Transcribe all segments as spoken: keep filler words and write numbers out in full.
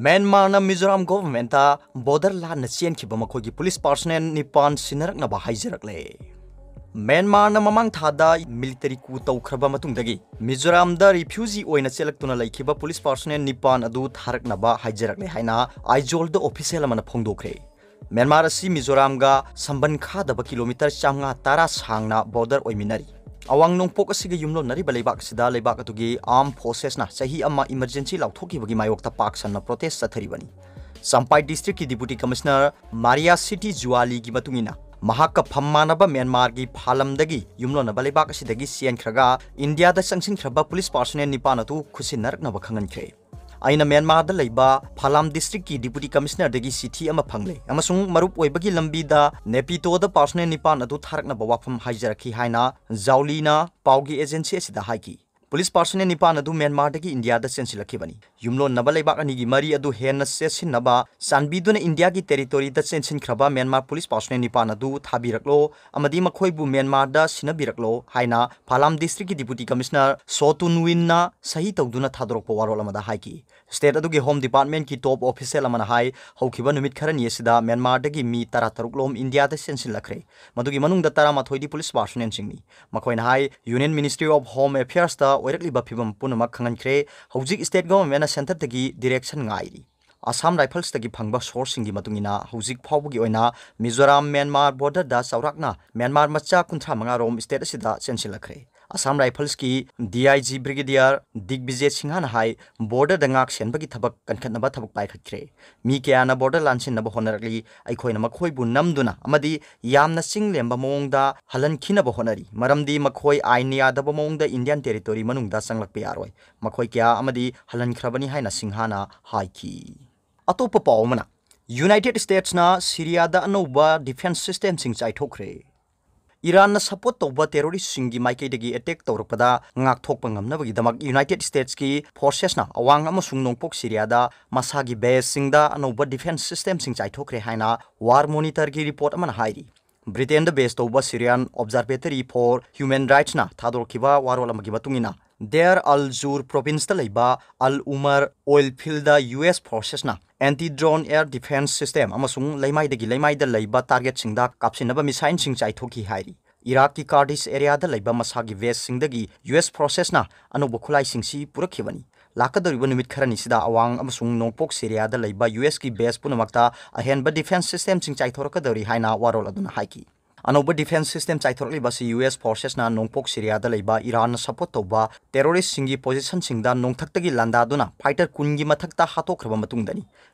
ꯃ꯭ꯌꯥꯟꯃꯥꯔꯅ Mizoram ꯒꯣꯚꯔꯟꯃꯦꯟꯠꯇ border ꯂꯥꯟꯅ ꯆꯦꯟꯈꯤꯕ ꯃꯈꯣꯏꯒꯤ police personal ꯅꯤꯄꯥꯟ ꯁꯤꯟꯅꯔꯛꯅꯕ ꯍꯥꯏꯖꯔꯛꯂꯦ꯫ ꯃ꯭ꯌꯥꯟꯃꯥꯔꯅ ꯃꯃꯥꯡ ꯊꯥꯗ ꯃꯤꯂꯤꯇꯔꯤ ꯀꯨ ꯇꯧꯈ꯭ꯔꯕ ꯃꯇꯨꯡꯗꯒꯤ ꯃꯤꯖꯣꯔꯥꯝꯗ ꯔꯤꯐ꯭ꯌꯨꯖꯤ ꯑꯣꯏꯅ ꯆꯦꯜꯂꯛꯇꯨꯅ ꯂꯩꯈꯤꯕ ꯄꯨꯂꯤꯁ ꯄꯥꯔꯁꯣꯅꯦꯜ ꯅꯤꯄꯥꯟ ꯑꯗꯨ ꯊꯥꯔꯛꯅꯕ ꯍꯥꯏꯖꯔꯛꯂꯦ ꯍꯥꯏꯅ ꯑꯥꯏꯖꯣꯜꯗ ꯑꯣꯐꯤꯁꯤꯌꯦꯜ ꯑꯃꯅ ꯐꯣꯡꯗꯣꯛꯈ꯭ꯔꯦ꯫ ꯃ꯭ꯌꯥꯟꯃꯥꯔ ꯑꯁꯤ ꯃꯤꯖꯣꯔꯥꯝꯒ ꯁꯝꯕꯟ ꯈꯥꯗꯕ ꯀꯤꯂꯣꯃꯤꯇꯔ ꯆꯥꯝꯃꯉꯥ ꯇꯔꯥ ꯁꯥꯡꯅ ꯕꯣꯔꯗꯔ ꯑꯣꯏꯃꯤꯟꯅꯔꯤ꯫ ꯑꯋꯥꯡ ꯅꯣꯡꯄꯣꯛ ꯑꯁꯤꯒ ꯌꯨꯝꯂꯣꯟꯅꯔꯤꯕ ꯂꯩꯕꯥꯛ ꯑꯁꯤꯗ ꯂꯩꯕꯥꯛ ꯑꯗꯨꯒꯤ ꯑꯥꯔꯝ ꯐꯣꯔꯁꯦꯁꯅ ꯆꯍꯤ ꯑꯃ ꯏꯃꯔꯖꯦꯟꯁꯤ ꯂꯥꯎꯊꯣꯛꯈꯤꯕꯒꯤ ꯃꯥꯌꯣꯛꯇ ꯄꯥꯛ ꯁꯟꯅ ꯄ꯭ꯔꯣꯇꯦꯁ ꯆꯠꯊꯔꯤꯕꯅꯤ꯫ ꯆꯝꯄꯥꯏ ꯗꯤꯁꯇ꯭ꯔꯤꯛꯀꯤ ꯗꯤꯄꯨꯇꯤ ꯀꯃꯤꯁꯅꯔ ꯃꯥꯔꯤꯌꯥ ꯁꯤꯇꯤ ꯖꯨꯋꯥꯂꯤꯒꯤ ꯃꯇꯨꯡ ꯏꯟꯅ, ꯃꯍꯥꯛꯀ ꯐꯝ ꯃꯥꯟꯅꯕ ꯃ꯭ꯌꯥꯟꯃꯥꯔꯒꯤ ꯐꯥꯂꯝꯗꯒꯤ ꯌꯨꯝꯂꯣꯟꯅꯕ ꯂꯩꯕꯥꯛ ꯑꯁꯤꯗꯒꯤ ꯆꯦꯟꯈ꯭ꯔꯒ ꯏꯟꯗꯤꯌꯥꯗ ꯆꯪꯁꯤꯟꯈ꯭ꯔꯕ ꯄꯨꯂꯤꯁ ꯄꯥꯔꯁꯣꯅꯦꯜ ꯅꯤꯄꯥꯟ ꯑꯗꯨ ꯈꯨꯠꯁꯤꯟꯅꯔꯛꯅꯕ ꯈꯪꯍꯟꯈ꯭ꯔꯦ꯫ ꯑꯩꯅ ꯃ꯭ꯌꯥꯟꯃꯥꯔꯗ ꯂꯩꯕ ꯐꯥꯂꯥꯝ ꯗꯤꯁꯇ꯭ꯔꯤꯛꯀꯤ ꯗꯤꯄꯨꯇꯤ ꯀꯃꯤꯁꯅꯔꯗꯒꯤ ꯆꯤꯊꯤ ꯑꯃ ꯐꯪꯂꯦ ꯑꯃꯁꯨꯡ ꯃꯔꯨꯞ ꯑꯣꯏꯕꯒꯤ ꯂꯝꯕꯤꯗ ꯅꯦꯄꯤꯇꯣꯗ ꯄꯥꯔꯁꯣꯅꯦꯜ ꯅꯤꯄꯥꯟ ꯑꯗꯨ ꯊꯥꯔꯛꯅꯕ ꯋꯥꯐꯝ ꯍꯥꯏꯖꯔꯛꯈꯤ ꯍꯥꯏꯅ ꯖꯥꯎꯂꯤꯅ ꯄꯥꯎꯒꯤ ꯑꯦꯖꯦꯟꯁꯤ ꯑꯁꯤꯗ ꯍꯥꯏꯈꯤ꯫ ꯄꯨꯂꯤꯁ ꯄꯥꯔꯁꯣꯅꯦꯜ ꯅꯤꯄꯥꯟ ꯑꯗꯨ ꯃ꯭ꯌꯥꯟꯃꯥꯔꯗꯒꯤ ꯏꯟꯗꯤꯌꯥꯗ ꯆꯦꯟꯁꯤꯜꯂꯛꯈꯤꯕꯅꯤ꯫ ꯌꯨꯝꯂꯣꯟꯅꯕ ꯂꯩꯕꯥꯛ ꯑꯅꯤꯒꯤ ꯃꯔꯤ ꯑꯗꯨ ꯍꯦꯟꯅ ꯆꯦꯠꯁꯤꯟꯅꯕ ꯆꯥꯟꯕꯤꯗꯨꯅ ꯏꯟꯗꯤꯌꯥꯒꯤ ꯇꯦꯔꯤꯇꯣꯔꯤꯗ ꯆꯦꯟꯁꯤꯟꯈ꯭ꯔꯕ ꯃ꯭ꯌꯥꯟꯃꯥꯔ ꯄꯨꯂꯤꯁ ꯄꯥꯔꯁꯣꯅꯦꯜ ꯅꯤꯄꯥꯟ ꯑꯗꯨ ꯊꯥꯕꯤꯔꯛꯂꯣ ꯑꯃꯗꯤ ꯃꯈꯣꯏꯕꯨ ꯃ꯭ꯌꯥꯟꯃꯥꯔꯗ ꯁꯤꯟꯅꯕꯤꯔꯛꯂꯣ ꯍꯥꯏꯅ ꯐꯥꯂꯥꯝ ꯗꯤꯁꯇ꯭ꯔꯤꯛꯀꯤ ꯗꯤꯄꯨꯇꯤ ꯀꯃꯤꯁꯅꯔ ꯁꯣ ꯇꯨꯟ ꯋꯤꯟꯅ ꯁꯍꯤ ꯇꯧꯗꯨꯅ ꯊꯥꯗꯣꯔꯛꯄ ꯋꯥꯔꯣꯜ ꯑꯃꯗ ꯍꯥꯏꯈꯤ꯫ ꯁ꯭ꯇꯦꯠ ꯑꯗꯨꯒꯤ ꯍꯣꯝ ꯗꯤꯄꯥꯔꯠꯃꯦꯟꯠꯀꯤ ꯇꯣꯞ ꯑꯣꯐꯤꯁꯤꯌꯦꯜ ꯑꯃꯅ ꯍꯥꯏ, ꯍꯧꯈꯤꯕ ꯅꯨꯃꯤꯠ ꯈꯔꯅꯤ ꯑꯁꯤꯗ ꯃ꯭ꯌꯥꯟꯃꯥꯔꯗꯒꯤ ꯃꯤ ꯇꯔꯥꯇꯔꯨꯛ ꯂꯣꯝ ꯏꯟꯗꯤꯌꯥꯗ ꯆꯦꯟꯁꯤꯜꯂꯛꯈ꯭ꯔꯦ꯫ ꯃꯗꯨꯒꯤ ꯃꯅꯨꯡꯗ ꯇꯔꯥꯃꯥꯊꯣꯏꯗꯤ ꯄꯨꯂꯤꯁ ꯄꯥꯔꯁꯣꯅꯦꯜꯁꯤꯡꯅꯤ꯫ ꯃꯈꯣꯏꯅ ꯍꯥꯏ, ꯌꯨꯅꯤꯌꯟ ꯃꯤꯅꯤꯁꯇ꯭ꯔꯤ ꯑꯣꯐ ꯍꯣꯝ ꯑꯦꯐꯤꯌꯔꯁꯇ ꯑꯣꯏꯔꯛꯂꯤꯕ ꯐꯤꯕꯝ ꯄꯨꯝꯅꯃꯛ ꯈꯪꯍꯟꯈ꯭ꯔꯦ꯫ ꯍꯧꯖꯤꯛ ꯁ꯭ꯇꯦꯠ ꯒꯚꯔꯟꯃꯦꯟꯠꯅ ꯁꯦꯟꯇꯔꯗꯒꯤ ꯗꯤꯔꯦꯛꯁꯟ ꯉꯥꯏꯔꯤ꯫ ꯑꯁꯥꯝ ꯔꯥꯏꯐꯜꯁꯇꯒꯤ ꯐꯪꯕ ꯁꯣꯔꯁꯁꯤꯡꯒꯤ ꯃꯇꯨꯡ ꯏꯟꯅ, ꯍꯧꯖꯤꯛ ꯐꯥꯎꯕꯒꯤ ꯑꯣꯏꯅ ꯃꯤꯖꯣꯔꯥꯝ ꯃ꯭ꯌꯥꯟꯃꯥꯔ ꯕꯣꯔꯗꯔꯗ ꯆꯥꯎꯔꯥꯛꯅ ꯃ꯭ꯌꯥꯟꯃꯥꯔ ꯃꯆꯥ ꯀꯨꯟꯊ꯭ꯔꯥ ꯃꯉꯥ ꯔꯣꯝ ꯁ꯭ꯇꯦꯠ ꯑꯁꯤꯗ ꯆꯦꯟꯁꯤꯜꯂꯛꯈ꯭ꯔꯦ꯫ ꯑꯁꯥꯝ ꯔꯥꯏꯐꯜꯁꯀꯤ ꯗꯤ ꯑꯥꯏ ꯖꯤ ꯕ꯭ꯔꯤꯒꯦꯗꯤꯌꯔ ꯗꯤꯒꯕꯤꯖꯦ ꯁꯤꯡꯍꯅ ꯍꯥꯏ, ꯕꯣꯔꯗꯔꯗ ꯉꯥꯛ ꯁꯦꯟꯕꯒꯤ ꯊꯕꯛ ꯀꯟꯈꯠꯅꯕ ꯊꯕꯛ ꯄꯥꯏꯈꯠꯈ꯭ꯔꯦ꯫ ꯃꯤ ꯀꯌꯥꯅ ꯕꯣꯔꯗꯔ ꯂꯥꯟꯁꯤꯟꯅꯕ ꯍꯣꯠꯅꯔꯛꯂꯤ꯫ ꯑꯩꯈꯣꯏꯅ ꯃꯈꯣꯏꯕꯨ ꯅꯝꯗꯨꯅ ꯑꯃꯗꯤ ꯌꯥꯝꯅ ꯆꯤꯡ ꯂꯦꯝꯕ ꯃꯑꯣꯡꯗ ꯍꯜꯍꯟꯈꯤꯅꯕ ꯍꯣꯠꯅꯔꯤ, ꯃꯔꯝꯗꯤ ꯃꯈꯣꯏ ꯑꯥꯏꯟꯅ ꯌꯥꯗꯕ ꯃꯑꯣꯡꯗ ꯏꯟꯗꯤꯌꯥꯟ ꯇꯦꯔꯤꯇꯣꯔꯤ ꯃꯅꯨꯡꯗ ꯆꯪꯂꯛꯄ ꯌꯥꯔꯣꯏ꯫ ꯃꯈꯣꯏ ꯀꯌꯥ ꯑꯃꯗꯤ ꯍꯜꯍꯟꯈ꯭ꯔꯕꯅꯤ ꯍꯥꯏꯅ ꯁꯤꯡꯍꯅ ꯍꯥꯏꯈꯤ꯫ ꯑꯇꯣꯞꯄ ꯄꯥꯎ ꯑꯃꯅ, ꯌꯨꯅꯥꯏꯇꯦꯗ ꯁ꯭ꯇꯦꯠꯁꯅ ꯁꯤꯔꯤꯌꯥꯗ ꯑꯅꯧꯕ ꯗꯤꯐꯦꯟꯁ ꯁꯤꯁꯇꯦꯝꯁꯤꯡ ꯆꯥꯏꯊꯣꯛꯈ꯭ꯔꯦ꯫ ꯏꯔꯥꯟꯅ ꯁꯄꯣꯔꯠ ꯇꯧꯕ ꯇꯦꯔꯣꯔꯤꯁꯁꯤꯡꯒꯤ ꯃꯥꯏꯀꯩꯗꯒꯤ ꯑꯦꯇꯦꯛ ꯇꯧꯔꯛꯄꯗ ꯉꯥꯛꯊꯣꯛꯄ ꯉꯝꯅꯕꯒꯤꯗꯃꯛ ꯌꯨꯅꯥꯏꯇꯦꯗ ꯁ꯭ꯇꯦꯠꯁꯀꯤ ꯐꯣꯔꯁꯦꯁꯅ ꯑꯋꯥꯡ ꯑꯃꯁꯨꯡ ꯅꯣꯡꯄꯣꯛ ꯁꯤꯔꯤꯌꯥꯗ ꯃꯁꯥꯒꯤ ꯕꯦꯁꯁꯤꯡꯗ ꯑꯅꯧꯕ ꯗꯤꯐꯦꯟꯁ ꯁꯤꯁꯇꯦꯝꯁꯤꯡ ꯆꯥꯏꯊꯣꯛꯈ꯭ꯔꯦ ꯍꯥꯏꯅ ꯋꯥꯔ ꯃꯣꯅꯤꯇꯔꯒꯤ ꯔꯤꯄꯣꯔꯠ ꯑꯃꯅ ꯍꯥꯏꯔꯤ꯫ ꯕ꯭ꯔꯤꯇꯦꯟꯗ ꯕꯦꯁ ꯇꯧꯕ Syrian Observatory for Human Rightsꯅ ꯊꯥꯗꯣꯔꯛꯈꯤꯕ ꯋꯥꯔꯣꯜ ꯑꯃꯒꯤ ꯃꯇꯨꯡ ꯏꯟꯅ, Deir al-Zour province-ꯇ ꯂꯩꯕ ꯑꯜ Umar oil field-ꯇ U S forces-ꯅ anti-drone air defense system ꯑꯃꯁꯨꯡ ꯂꯩꯃꯥꯏꯗꯒꯤ ꯂꯩꯃꯥꯏꯗ ꯂꯩꯕ target-ꯁꯤꯡꯗ ꯀꯥꯞꯁꯤꯟꯅꯕ missile-ꯁꯤꯡ ꯆꯥꯏꯊꯣꯛꯈꯤ ꯍꯥꯏꯔꯤ꯫ ꯏꯔꯥꯛꯀꯤ Kurdish area-ꯗ ꯂꯩꯕ ꯃꯁꯥꯒꯤ base-ꯁꯤꯡꯗꯒꯤ U S forces-ꯅ ꯑꯅꯧꯕ ꯈꯨꯠꯂꯥꯏꯁꯤꯡꯁꯤ ꯄꯨꯔꯛꯈꯤꯕꯅꯤ꯫ ꯂꯥꯛꯀꯗꯧꯔꯤꯕ ꯅꯨꯃꯤꯠ ꯈꯔꯅꯤꯁꯤꯗ ꯑꯋꯥꯡ ꯑꯃꯁꯨꯡ ꯅꯣꯡꯄꯣꯛ ꯁꯤꯔꯤꯌꯥꯗ ꯂꯩꯕ U S-ꯀꯤ base ꯄꯨꯝꯅꯃꯛꯇ ꯑꯍꯦꯟꯕ defense system-ꯁꯤꯡ ꯆꯥꯏꯊꯣꯔꯛꯀꯗꯧꯔꯤ ꯍꯥꯏꯅ ꯋꯥꯔꯣꯜ ꯑꯗꯨꯅ ꯍꯥꯏꯈꯤ꯫ ꯑꯅꯧꯕ defense system ꯆꯥꯏꯊꯣꯔꯛꯂꯤꯕ ꯑꯁꯤ U S forces-ꯅ ꯅꯣꯡꯄꯣꯛ ꯁꯤꯔꯤꯌꯥꯗ ꯂꯩꯕ ꯏꯔꯥꯟꯅ support ꯇꯧꯕ terrorist-ꯁꯤꯡꯒꯤ position-ꯁꯤꯡꯗ ꯅꯣꯡꯊꯛꯇꯒꯤ ꯂꯥꯟꯗꯥꯗꯨꯅ fighter ꯀꯨꯟꯒꯤ ꯃꯊꯛꯇ ꯍꯥꯠꯇꯣꯛꯈ꯭ꯔꯕ ꯃꯇꯨꯡꯗꯅꯤ꯫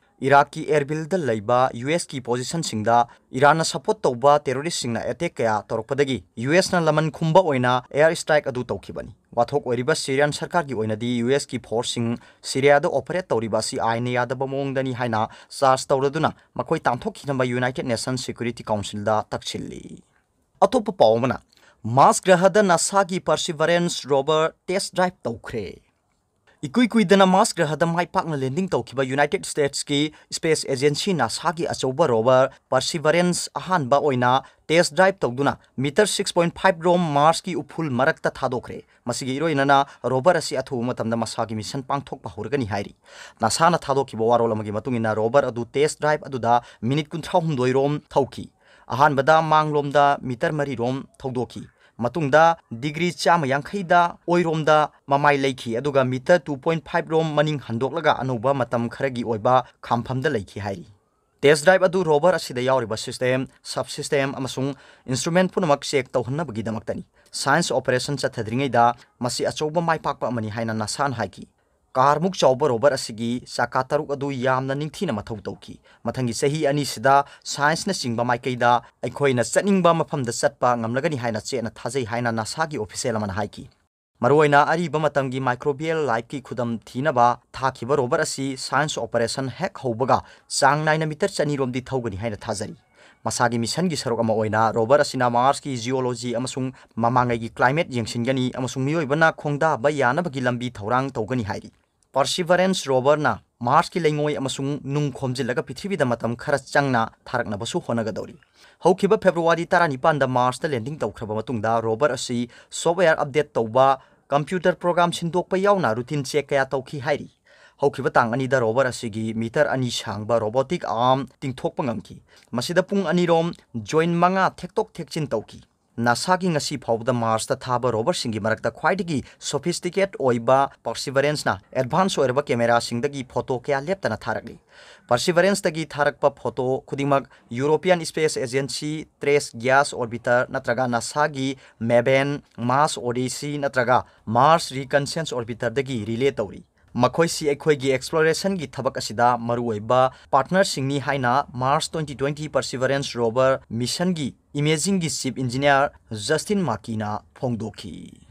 ꯏꯔꯥꯛꯀꯤ Erbil-ꯗ ꯂꯩꯕ U S-ꯀꯤ position-ꯁꯤꯡꯗ ꯏꯔꯥꯟꯅ support ꯇꯧꯕ terrorist-ꯁꯤꯡꯅ attack ꯀꯌꯥ ꯇꯧꯔꯛꯄꯗꯒꯤ U S-ꯅ ꯂꯃꯟ ꯈꯨꯝꯕ ꯑꯣꯏꯅ air strike ꯑꯗꯨ ꯇꯧꯈꯤꯕꯅꯤ꯫ ꯋꯥꯊꯣꯛ ꯑꯣꯏꯔꯤꯕ Syrian ꯁꯔꯀꯥꯔꯒꯤ ꯑꯣꯏꯅꯗꯤ U S-ꯀꯤ force-ꯁꯤꯡ ꯁꯤꯔꯤꯌꯥꯗ operate ꯇꯧꯔꯤꯕ ꯑꯁꯤ ꯑꯥꯏꯟꯅ ꯌꯥꯗꯕ ꯃꯑꯣꯡꯗꯅꯤ ꯍꯥꯏꯅ charge ꯇꯧꯔꯗꯨꯅ ꯃꯈꯣꯏ ꯇꯥꯟꯊꯣꯛꯈꯤꯅꯕ United Nations Security Council-ꯗ ꯇꯛꯁꯤꯜꯂꯤ꯫ ꯑꯇꯣꯞꯄ ꯄꯥꯎ ꯑꯃꯅ, Mars ꯒ꯭ꯔꯍꯗ ꯅꯥꯁꯥꯒꯤ Perseverance rover test drive ꯇꯧꯈ꯭ꯔꯦ꯫ ꯏꯀꯨꯏ ꯀꯨꯏꯗꯅ Mars ꯒ꯭ꯔꯍꯗ ꯃꯥꯏ ꯄꯥꯛꯅ landing ꯇꯧꯈꯤꯕ United States-ꯀꯤ space agency ꯅꯥꯁꯥꯒꯤ ꯑꯆꯧꯕ rover Perseverance ꯑꯍꯥꯟꯕ ꯑꯣꯏꯅ test drive ꯇꯧꯗꯨꯅ meter six point five ꯔꯣꯝ Mars-ꯀꯤ ꯎꯐꯨꯜ ꯃꯔꯛꯇ ꯊꯥꯗꯣꯛꯈ꯭ꯔꯦ꯫ ꯃꯁꯤꯒꯤ ꯏꯔꯣꯏꯅꯅ rover ꯑꯁꯤ ꯑꯊꯨꯕ ꯃꯇꯝꯗ ꯃꯁꯥꯒꯤ mission ꯄꯥꯡꯊꯣꯛꯄ ꯍꯧꯔꯒꯅꯤ ꯍꯥꯏꯔꯤ꯫ ꯅꯥꯁꯥꯅ ꯊꯥꯗꯣꯛꯈꯤꯕ ꯋꯥꯔꯣꯜ ꯑꯃꯒꯤ ꯃꯇꯨꯡ ꯏꯟꯅ, rover ꯑꯗꯨ test drive ꯑꯗꯨꯗ minute ꯀꯨꯟꯊ꯭ꯔꯥ ꯍꯨꯝꯗꯣꯏ ꯔꯣꯝ ꯊꯧꯈꯤ꯫ ꯑꯍꯥꯟꯕꯗ ꯃꯥꯡꯂꯣꯝꯗ meter ꯃꯔꯤ ꯔꯣꯝ ꯊꯧꯗꯣꯛꯈꯤ꯫ ꯃꯇꯨꯡꯗ degree ꯆꯥꯝꯃ ꯌꯥꯡꯈꯩꯗ ꯑꯣꯏꯔꯣꯝꯗ ꯃꯃꯥꯏ ꯂꯩꯈꯤ, ꯑꯗꯨꯒ meter two point five ꯔꯣꯝ ꯃꯅꯤꯡ ꯍꯟꯗꯣꯛꯂꯒ ꯑꯅꯧꯕ ꯃꯇꯝ ꯈꯔꯒꯤ ꯑꯣꯏꯕ ꯈꯥꯝꯐꯝꯗ ꯂꯩꯈꯤ ꯍꯥꯏꯔꯤ꯫ Test drive ꯑꯗꯨ rover ꯑꯁꯤꯗ ꯌꯥꯎꯔꯤꯕ system, sub-system ꯑꯃꯁꯨꯡ instrument ꯄꯨꯝꯅꯃꯛ check ꯇꯧꯍꯟꯅꯕꯒꯤꯗꯃꯛꯇꯅꯤ꯫ Science operation ꯆꯠꯊꯗ꯭ꯔꯤꯉꯩꯗ ꯃꯁꯤ ꯑꯆꯧꯕ ꯃꯥꯏ ꯄꯥꯛꯄ ꯑꯃꯅꯤ ꯍꯥꯏꯅ ꯅꯥꯁꯥꯅ ꯍꯥꯏꯈꯤ꯫ Car-ꯃꯨꯛ ꯆꯥꯎꯕ rover ꯑꯁꯤꯒꯤ ꯆꯀꯥ ꯇꯔꯨꯛ ꯑꯗꯨ ꯌꯥꯝꯅ ꯅꯤꯡꯊꯤꯅ ꯃꯊꯧ ꯇꯧꯈꯤ꯫ ꯃꯊꯪꯒꯤ ꯆꯍꯤ ꯑꯅꯤꯁꯤꯗ science-ꯅꯆꯤꯡꯕ ꯃꯥꯏꯀꯩꯗ ꯑꯩꯈꯣꯏꯅ ꯆꯠꯅꯤꯡꯕ ꯃꯐꯝꯗ ꯆꯠꯄ ꯉꯝꯂꯒꯅꯤ ꯍꯥꯏꯅ ꯆꯦꯠꯅ ꯊꯥꯖꯩ ꯍꯥꯏꯅ ꯅꯥꯁꯥꯒꯤ official ꯑꯃꯅ ꯍꯥꯏꯈꯤ꯫ ꯃꯔꯨꯑꯣꯏꯅ ꯑꯔꯤꯕ ꯃꯇꯝꯒꯤ microbial life-ꯀꯤ ꯈꯨꯗꯝ ꯊꯤꯅꯕ ꯊꯥꯈꯤꯕ rover ꯑꯁꯤ science operation ꯍꯦꯛ ꯍꯧꯕꯒ ꯆꯥꯡ ꯅꯥꯏꯅ meter ꯆꯅꯤ ꯔꯣꯝꯗꯤ ꯊꯧꯒꯅꯤ ꯍꯥꯏꯅ ꯊꯥꯖꯔꯤ꯫ ꯃꯁꯥꯒꯤ mission-ꯒꯤ ꯁꯔꯨꯛ ꯑꯃ ꯑꯣꯏꯅ rover ꯑꯁꯤꯅ Mars-ꯀꯤ geology ꯑꯃꯁꯨꯡ ꯃꯃꯥꯡꯉꯩꯒꯤ climate ꯌꯦꯡꯁꯤꯟꯒꯅꯤ ꯑꯃꯁꯨꯡ ꯃꯤꯑꯣꯏꯕꯅ ꯈꯣꯡꯗꯥꯕ ꯌꯥꯅꯕꯒꯤ ꯂꯝꯕꯤ ꯊꯧꯔꯥꯡ ꯇꯧꯒꯅꯤ ꯍꯥꯏꯔꯤ꯫ Perseverance rover-ꯅ Mars-ꯀꯤ ꯂꯩꯉꯣꯏ ꯑꯃꯁꯨꯡ ꯅꯨꯡ ꯈꯣꯝꯖꯤꯜꯂꯒ ꯄ꯭ꯔꯤꯊꯤꯕꯤꯗ ꯃꯇꯝ ꯈꯔ ꯆꯪꯅ ꯊꯥꯔꯛꯅꯕꯁꯨ ꯍꯣꯠꯅꯒꯗꯧꯔꯤ꯫ ꯍꯧꯈꯤꯕ February ꯇꯔꯥꯅꯤꯄꯥꯟꯗ Mars-ꯇ landing ꯇꯧꯈ꯭ꯔꯕ ꯃꯇꯨꯡꯗ rover ꯑꯁꯤ software update ꯇꯧꯕ computer program ꯁꯤꯟꯗꯣꯛꯄ ꯌꯥꯎꯅ routine check ꯀꯌꯥ ꯇꯧꯈꯤ ꯍꯥꯏꯔꯤ꯫ ꯍꯧꯈꯤꯕ ꯇꯥꯡ ꯑꯅꯤꯗ rover ꯑꯁꯤꯒꯤ meter ꯑꯅꯤ ꯁꯥꯡꯕ robotic arm ꯇꯤꯡꯊꯣꯛꯄ ꯉꯝꯈꯤ꯫ ꯃꯁꯤꯗ ꯄꯨꯡ ꯑꯅꯤꯔꯣꯝ joint ꯃꯉꯥ ꯊꯦꯛꯇꯣꯛ ꯊꯦꯛꯆꯤꯟ ꯇꯧꯈꯤ꯫ ꯅꯥꯁꯥꯒꯤ ꯉꯁꯤ ꯐꯥꯎꯕꯗ ꯃꯥꯔꯁꯇ ꯊꯥꯕ roverꯁꯤꯡꯒꯤ ꯃꯔꯛꯇ ꯈ꯭ꯋꯥꯏꯗꯒꯤ sophisticated ꯑꯣꯏꯕ Perseveranceꯅ advance ꯑꯣꯏꯔꯕ cameraꯁꯤꯡꯗꯒꯤ photo ꯀꯌꯥ ꯂꯦꯞꯇꯅ ꯊꯥꯔꯛꯂꯤ꯫ Perseveranceꯇꯒꯤ ꯊꯥꯔꯛꯄ photo ꯈꯨꯗꯤꯡꯃꯛ European Space Agency Trace Gas Orbiter ꯅꯠꯇ꯭ꯔꯒ ꯅꯥꯁꯥꯒꯤ MAVEN, Mars Odyssey ꯅꯠꯇ꯭ꯔꯒ Mars Reconnaissance Orbiterꯗꯒꯤ relay ꯇꯧꯔꯤ꯫ ꯃꯈꯣꯏꯁꯤ ꯑꯩꯈꯣꯏꯒꯤ explorationꯒꯤ ꯊꯕꯛ ꯑꯁꯤꯗ ꯃꯔꯨꯑꯣꯏꯕ partnerꯁꯤꯡꯅꯤ ꯍꯥꯏꯅ Mars twenty twenty Perseverance rover missionꯒꯤ imagingꯒꯤ chief engineer Justin Markeyꯅ ꯐꯣꯡꯗꯣꯛꯈꯤ꯫